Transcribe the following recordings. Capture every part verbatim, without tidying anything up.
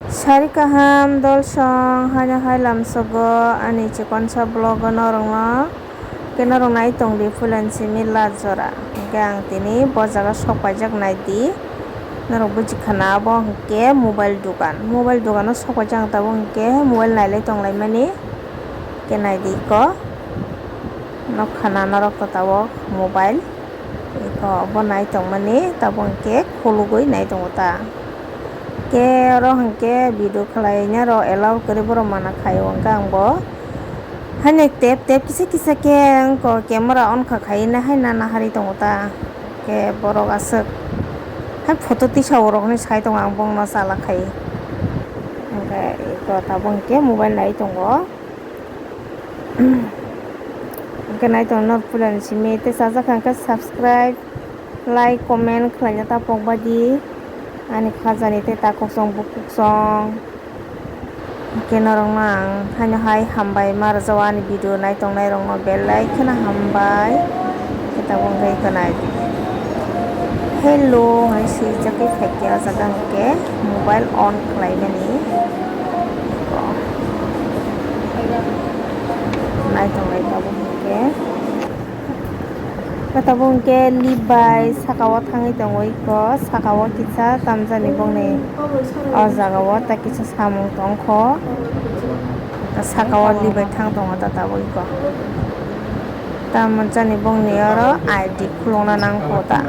Sari kaham dolsong haino hai lamsogo ani chikonsa vlog o norokno khe norok nai tongdi puila ni simi last jora. Hwnkhe ang tini bo jaga sok paijak naidi. Norok buji khana abo hwnkhe mobile dogan. Mobile dogano sok paijak ang tabuk hwnkhe mobile nailai tonglaimani. Hwnkhe naidi iko. Nokha na norok to tabuk mobile. Iko bo nai tongmani tabuk hwnkhe khulugwi nai tongo ta. Khe oro hwnkhe video khwlaina rok allow kwrwi borok mana khaio hwnkhe ang bo. Haino tep tep kisa kisa khe wngkha camera on kha khaina haino nahari tongo ta. Khe borok aswk hai photo tisao rok hinwi sai tongo ang bongno chala khai. Hwnkhe iko tabuk hwnkhe mobile nai tongo. Hwnkhe nai tongo norok puila ni simi tei chajak kha hwnkhe subscribe, like, comment khlaina ta pokbai di. Ani khajani tei takhuk song bukhuk song. Hwnkhe norokno ang haino hai hambai ma rwjak o ani video nai tongnai rokno belai kheno hambai. Khe tabuk hwnkhe iko nai. Hello hinwi swijak khe phaikhe o jaga hwnkhe mobile on khlaimani. Nai tonglai tabuk hwnkhe. Khe tabuk hwnkhe lift bai saka o thangwi tongo iko, saka o kisa tamjani bongni o jaga o tei kisa samung tongkho. Saka o lift bai thang tongo ta tabuk iko. Tamoni bongni oro I D khulukna nangkho ta.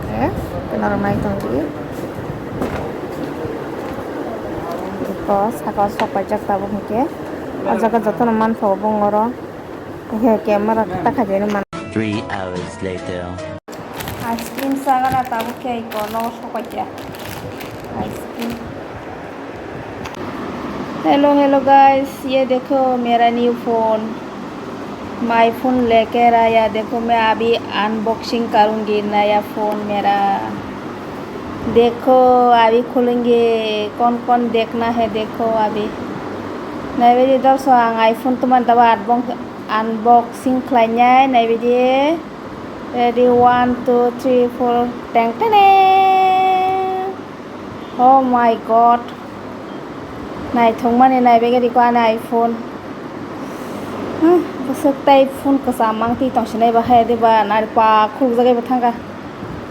Hwnkhe norok nai tongdi. Iko saka o sok paijak tabuk hwnkhe. O jaga jotono manthogo bong oro. Hwnkhe camera ta khaideni man. Three hours later. Ice cream chagana tabuk khe iko nogo sok paikha. Ice cream. Hello, hello guys, ये देखो मेरा new phone। My phone लेकर आया, देखो मैं अभी unboxing करूँगी नया phone मेरा। देखो अभी खोलेंगे, कौन कौन देखना है देखो अभी। Naibaidi dorso ang iPhone twmani tabuk unboxing khlainai naibaidi. Ready, one, two, three, four, teng tene. Oh my God. Naithokmani naibagwi rikha ani iPhone. Hmm, bwswk tei phone kwcham mang twi tongsinai ba hai de ba nari pa khulukjagwi bo thangkha.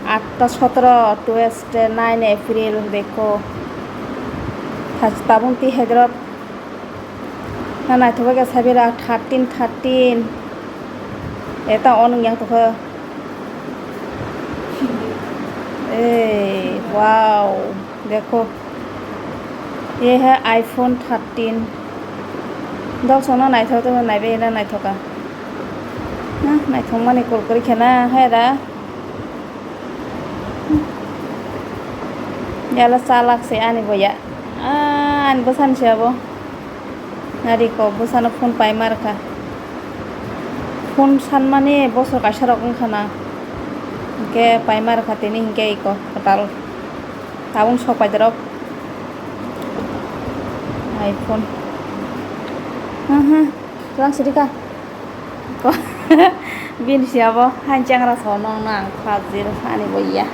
Atta sotoro, twenty nine April dekho. Thas tabung twi hai drop. Na naithok khe sabi rak thirteen, thirteen. Eta on yang tokha. Ei, wow. Dekho. Ye hai iPhone thirteen. Dok sono naithok to naibe na naithoka. Na naithok mani call kori khena hai da. Yala chalak se ani boya. Ah, ani bwsani se abo. Nari kok bwsano phone paima rwkha. Phone sanmani bosor kaisa rok wngkha na. Hinkhe paima rwkha tini hinkhe iko kwtal. Tabung sok paidorok. iPhone. Aha, twlang sirika. Ko-, bini si abo, hanchangra so nong nang, pajir, ani bo iya.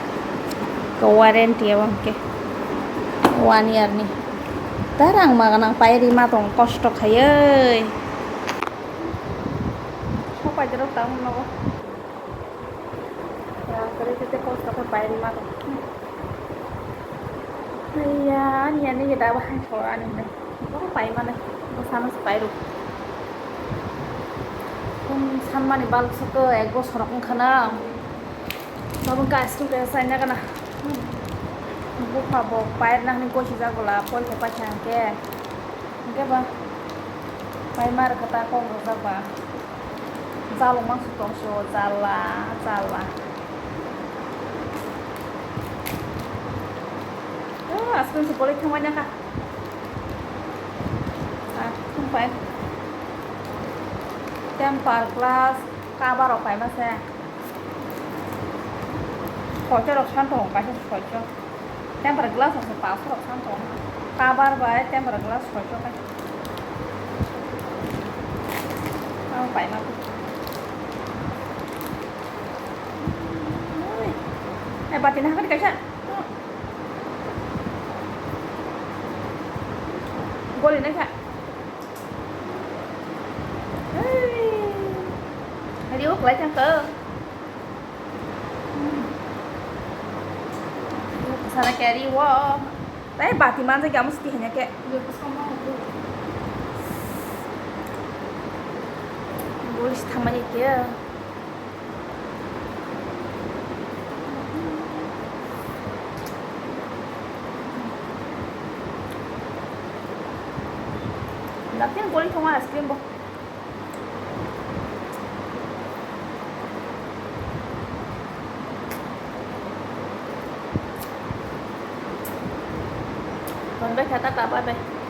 Ko warranty abo hwnkhe one year ni. Tarang maga nang pairi ma tong kosto khaioi. Sok paidorok tamo nogo. Rang kwrwi tete kosto khe pairi ma tong. Iya, ani ani geda bahai so ani ne. Bo pai mane, bo sana se pai ru. Kum san mani bal soko ek bosor wngkha na. Tabuk ka ice cream kaya sai na gana. Bupha bo pai na hani kosi jagola, poi khe pai kha hwnkhe. Hwnkhe ba pai mar kha ta kok rwjak ba. Jalok mangso tong se o, jala, jala. O, aswk se bolai thangbai na kha. Aswk pai. Temper glass, cover rok pai ma se. Soicha rok san tongo, kaisa soicha. Temper glass rok se paso rok san tongo. Cover bai temper glass soicha kai. Ang pai ma. Ui. Eh, bati na hakari kaisa. Goli nai kha. Hey. Hari o klai thang ko. Sana carry wo. Tai bati manja kya musti hanya ke. Goli thang manya ke. Lakin goli thongo ice cream bo. Ton bai kha ta ta bye bye.